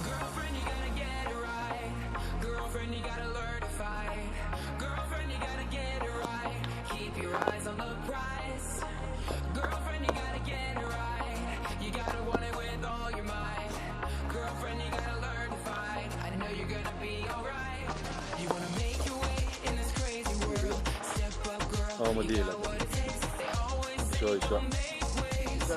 Girlfriend, you gotta get it right. Girlfriend, you gotta learn to fight. Girlfriend, you gotta get it right. Keep your eyes on the prize. Girlfriend, you gotta get it right. You gotta want it with all your might. Girlfriend, you gotta learn to fight. I know you're gonna be alright. You wanna make your way in this crazy world. Step up, girl. You got what it takes. They always say you'll make waves.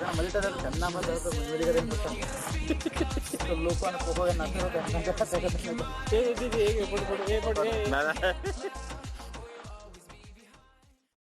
लोकांना.